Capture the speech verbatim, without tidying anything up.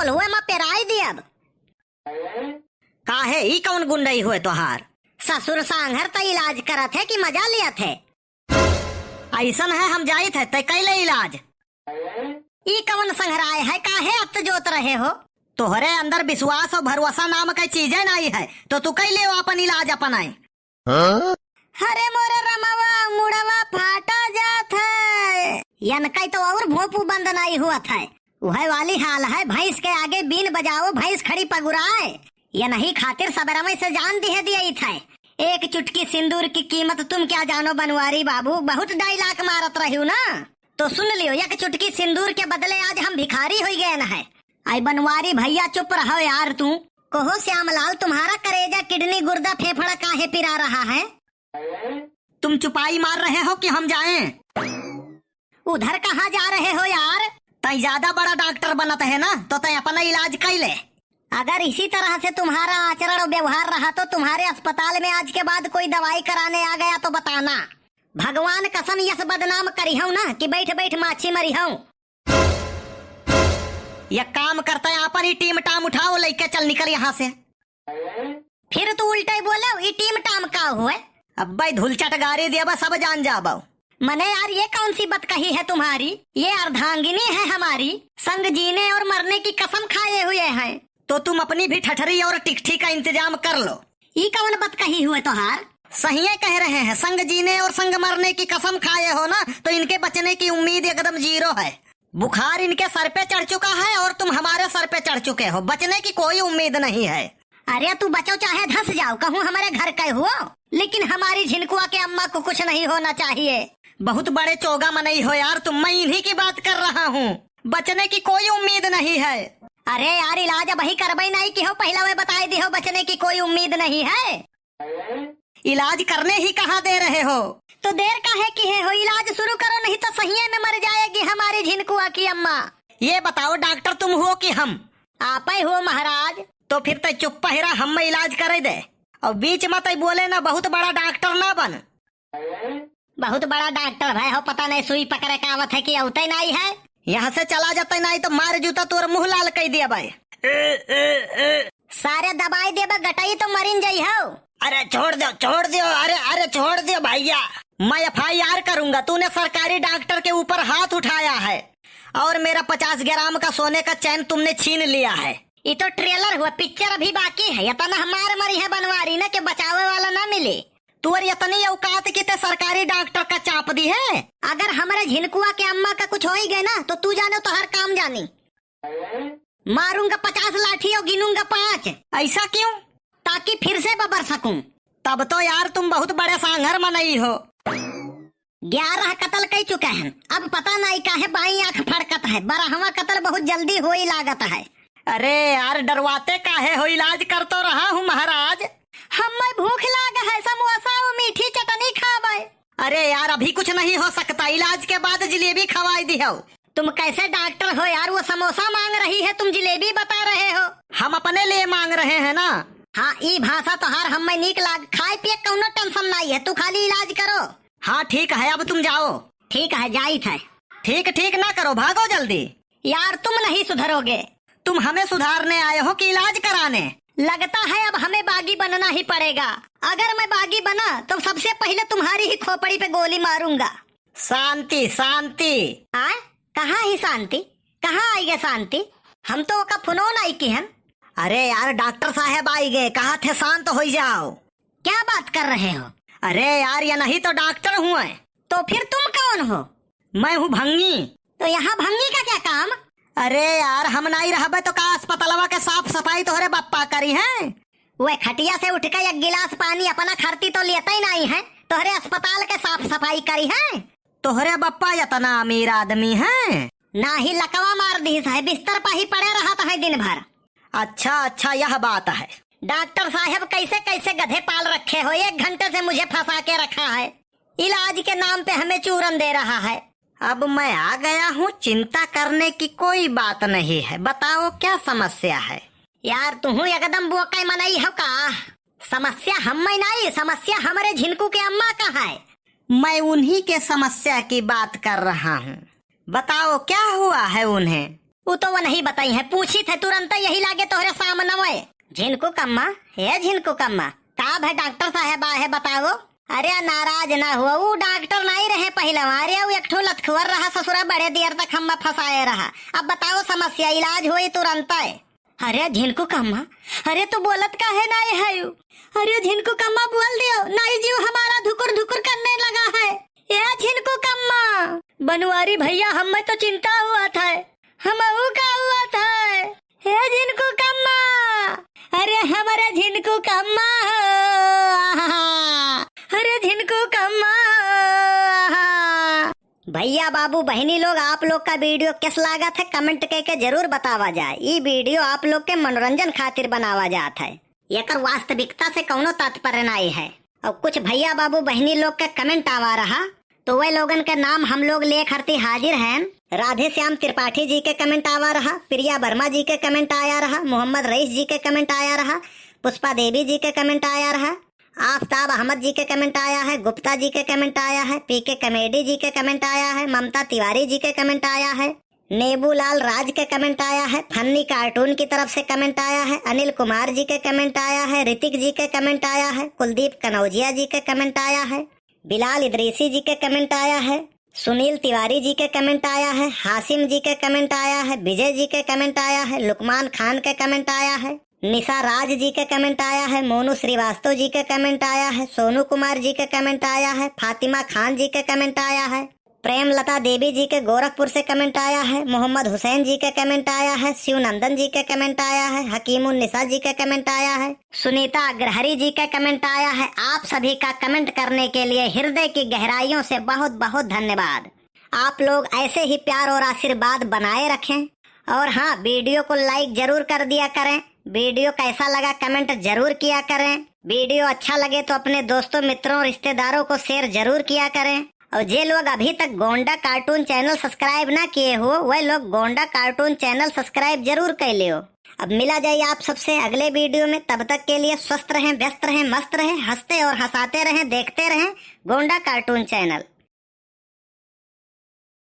तो वह मैं पेराई दियब। काहे, ई कौन गुंडई हुए तोहार? ससुर सांघर त इलाज करत है कि मजा लियत है? ऐसन है, हम जाइत है, तै कैले इलाज। ई कौन संघराय है, काहे अत्त जोत रहे हो? तोहरे अंदर विश्वास और भरोसा नाम के चीजें नहीं है, तो तू कैले हो अपन इलाज अपनाए? हाँ? अरे मोरे रमवा, मुड़वा फाटा जात है। यनकई तो और भोपू बंद नहीं हुआ था। वह वाली हाल है, भैंस के आगे बीन बजाओ, भैंस खड़ी पगुराए। यनही खातिर सबेरमई से जान दिहे दिए था। एक चुटकी सिंदूर की कीमत तुम क्या जानो बनवारी बाबू, बहुत डायलॉग मारत रही ना। तो सुन लियो, एक चुटकी सिंदूर के बदले आज हम भिखारी होई गए न है। आई बनवारी भैया चुप रहो यार तू। कहो श्यामलाल, तुम्हारा करेजा, किडनी, गुर्दा, फेफड़ा काहे पिरा रहा है? तुम चुपाई मार रहे हो कि हम जाएं? उधर कहाँ जा रहे हो यार? तै ज्यादा बड़ा डॉक्टर बनत है ना, तो तै अपना इलाज कर ले। अगर इसी तरह से तुम्हारा आचरण और व्यवहार रहा तो तुम्हारे अस्पताल में आज के बाद कोई दवाई कराने आ गया तो बताना। भगवान कसम यस बदनाम करिहौं ना कि बैठ बैठ माछी मरिहौं। एक काम करता है, आपन ही टीम टाम उठाओ, लेके चल निकल यहाँ से। फिर तू उल्टा ही बोले, ई टीम टाम का हुए? अब्बे धुलचट गारी देबा, सब जान जाबो। मने यार, ये कौन सी बतकही है तुम्हारी? ये अर्धांगिनी है हमारी, संग जीने और मरने की कसम खाए हुए हैं। तो तुम अपनी भी ठठरी और टिकठी का इंतजाम कर लो। ई कौन बतकही हुए तोहार? सहिए कह रहे हैं, संग जीने और संग मरने की कसम खाए हो ना, तो इनके बचने की उम्मीद एकदम जीरो है। बुखार इनके सर पे चढ़ चुका है और तुम हमारे सर पे चढ़ चुके हो, बचने की कोई उम्मीद नहीं है। अरे तू बचो चाहे धस जाओ, कहूँ हमारे घर के हुओ, लेकिन हमारी झिनकुआ के अम्मा को कुछ नहीं होना चाहिए। बहुत बड़े चोगा मनई हो यार तुम, मैं इन्हीं की बात कर रहा हूँ, बचने की कोई उम्मीद नहीं है। अरे यार, इलाज अबही करबे नहीं की हो, पहला वह बताए दी हो, बचने की कोई उम्मीद नहीं है। इलाज करने ही कहाँ दे रहे हो? तो देर काहे किहे हो, इलाज शुरू करो, नहीं तो सहिए में मर जाएगी हमारी झिनकुआ की अम्मा। ये बताओ डॉक्टर तुम हो कि हम? आपे हो महाराज। तो फिर तै चुप्पा ही रह, हम इलाज करे दे। और बीच में तै बोले ना, बहुत बड़ा डॉक्टर ना बन। बहुत बड़ा डॉक्टर भए हो, पता नहीं सुई पकड़े का आवत है कि अवते नहीं है। यहाँ से चला जाते नहीं तो मार जूता तोर मुँह लाल कर दिया भाई। सारे दबाई देबा गटई तो मरिन जइहो। अरे छोड़ दो, छोड़ दो, अरे, अरे छोड़ दो भैया, मैं एफ आई आर करूंगा। तूने सरकारी डॉक्टर के ऊपर हाथ उठाया है और मेरा पचास ग्राम का सोने का चैन तुमने छीन लिया है। ये तो ट्रेलर हुआ, पिक्चर अभी बाकी है। इतना हमार मरी है बनवारी ना कि बचावे वाला ना मिले। तोर इतनी औकात कि ते सरकारी डॉक्टर का चाप दी है। अगर हमरे झिनकुआ के अम्मा का कुछ होई गए ना तो तू जानो तोहर काम जानी। मारूंगा पचास लाठी और गिनूंगा पाँच। ऐसा क्यों? ताकि फिर से बबर सकूं। तब तो यार तुम बहुत बड़े सांघर मनई हो। ग्यारह कत्ल कई चुके हैं, अब पता नहीं काहे बाई आंख फड़कत है। बारहवाँ कत्ल बहुत जल्दी होई लागत है। अरे यार, डरवाते काहे हो, इलाज कर तो रहा हूँ महाराज। हमें भूख लाग है, समोसा और मीठी चटनी खावे। अरे यार, अभी कुछ नहीं हो सकता, इलाज के बाद जलेबी खवाई दिहो। तुम कैसे डॉक्टर हो यार, वो समोसा मांग रही है, तुम जलेबी बता रहे हो। हम अपने लिए मांग रहे हैं ना। हाँ, ई भाषा तोहार हमें नीक लाग, खाए पिए कौनो टेंशन नहीं है, तू खाली इलाज करो। हाँ ठीक है, अब तुम जाओ। ठीक है, जाइत है। ठीक ठीक ना करो, भागो जल्दी। यार तुम नहीं सुधरोगे। तुम हमें सुधारने आए हो कि इलाज कराने? लगता है अब हमें बागी बनना ही पड़ेगा। अगर मैं बागी बना तो सबसे पहले तुम्हारी ही खोपड़ी पे गोली मारूंगा। शांति, शांति। आय? कहाँ ही शांति? कहाँ आई गए शांति? हम तो ओका फोनो नहीं की हन। अरे यार, डॉक्टर साहब आई गए, कहा थे शांत हो जाओ। क्या बात कर रहे हो? अरे यार, ये नहीं तो डॉक्टर हुए। तो फिर तुम कौन हो? मैं हूँ भंगी। तो यहाँ भंगी का क्या काम? अरे यार, हम नहीं रहबे तो का अस्पतालवा के साफ सफाई तोहरे बप्पा करी हैं? वे खटिया से उठ के एक गिलास पानी अपना खरती तो लेते ही नहीं है, तोहरे अस्पताल के साफ सफाई करी हैं? तोहरे बप्पा इतना अमीर आदमी हैं? ना ही लकवा मार दीस है, बिस्तर पर ही पड़े रहत है दिन भर। अच्छा अच्छा, यह बात है। डॉक्टर साहब, कैसे कैसे गधे पाल रखे हो, एक घंटे से मुझे फंसा के रखा है, इलाज के नाम पे हमें चूरन दे रहा है। अब मैं आ गया हूँ, चिंता करने की कोई बात नहीं है, बताओ क्या समस्या है? यार तुहू एकदम बोकै मनई हो का? समस्या हमें नहीं, समस्या हमरे झिनकू के अम्मा का है। मैं उन्हीं के समस्या की बात कर रहा हूँ, बताओ क्या हुआ है उन्हें? उ तो वो नहीं बताई है, पूछी थे तुरंत यही लागे तोहरे सामने में। झिनकू कम्मा, हे झिनकू कम्मा, का भे डॉक्टर साहेब आए है बताओ? अरे नाराज ना हुआ, ऊ डॉक्टर नहीं रहे पहले, अरे ऊ एक ठो लतखुअर रहा ससुरा, बड़े देर तक हम्मा फंसाए रहा। अब बताओ समस्या, इलाज होई तुरंत। अरे झिनकू कम्मा, अरे तू बोलत काहे नहीं है? अरे झिनकू कम्मा बोल दियो, नहीं जीव हमारा धुकुर धुकुर करने लगा है। ए झिनकू कम्मा, बनवारी भैया हमें तो चिंता हुआ था, हमहू का हुआ था। हे झिनकू कम्मा, अरे हमरे झिनकू कम्मा हो, अरे झिनकू कम्मा हो। भैया बाबू बहिनी लोग, आप लोग का वीडियो किस लागत है, कमेंट के, के जरूर बतावा जाए। ई वीडियो आप लोग के मनोरंजन खातिर बनावा जात है, एकर वास्तविकता से कौनो तात्पर्य नाई है। और कुछ भैया बाबू बहिनी लोग के कमेंट आवा रहा, तो वह लोगन के नाम हम लोग ले खरती हाजिर हैं। राधे श्याम त्रिपाठी जी के कमेंट आवा रहा, प्रिया वर्मा जी के कमेंट आया रहा, मोहम्मद रईस जी के कमेंट आया रहा, पुष्पा देवी जी के कमेंट आया रहा, आफताब अहमद जी के कमेंट आया है, गुप्ता जी के कमेंट आया है, पीके कॉमेडी जी के कमेंट आया है, ममता तिवारी जी के कमेंट आया है, नेबूलाल राज के कमेंट आया है, फन्नी कार्टून की तरफ से कमेंट आया है, अनिल कुमार जी के कमेंट आया है, ऋतिक जी के कमेंट आया है, कुलदीप कनौजिया जी के कमेंट आया है, बिलाल इदरीसी जी के कमेंट आया है, सुनील तिवारी जी के कमेंट आया है, हासिम जी के कमेंट आया है, विजय जी के कमेंट आया है, लुकमान खान के कमेंट आया है, निशा राज जी के कमेंट आया है, मोनू श्रीवास्तव जी के कमेंट आया है, सोनू कुमार जी के कमेंट आया है, फातिमा खान जी के कमेंट आया है, प्रेमलता देवी जी के गोरखपुर से कमेंट आया है, मोहम्मद हुसैन जी के कमेंट आया है, शिवनंदन जी के कमेंट आया है, हकीमुन निसा जी के कमेंट आया है, सुनीता अग्रहरी जी के कमेंट आया है। आप सभी का कमेंट करने के लिए हृदय की गहराइयों से बहुत बहुत धन्यवाद। आप लोग ऐसे ही प्यार और आशीर्वाद बनाए रखें। और हाँ, वीडियो को लाइक जरूर कर दिया करें। वीडियो कैसा लगा कमेंट जरूर किया करें। वीडियो अच्छा लगे तो अपने दोस्तों, मित्रों, रिश्तेदारों को शेयर जरूर किया करें। और जे लोग अभी तक गोंडा कार्टून चैनल सब्सक्राइब ना किए हो, वह लोग गोंडा कार्टून चैनल सब्सक्राइब जरूर कर लियो। अब मिला जाए आप सबसे अगले वीडियो में, तब तक के लिए स्वस्थ रहें, व्यस्त रहें, मस्त रहें, हंसते और हंसाते रहें, देखते रहें गोंडा कार्टून चैनल।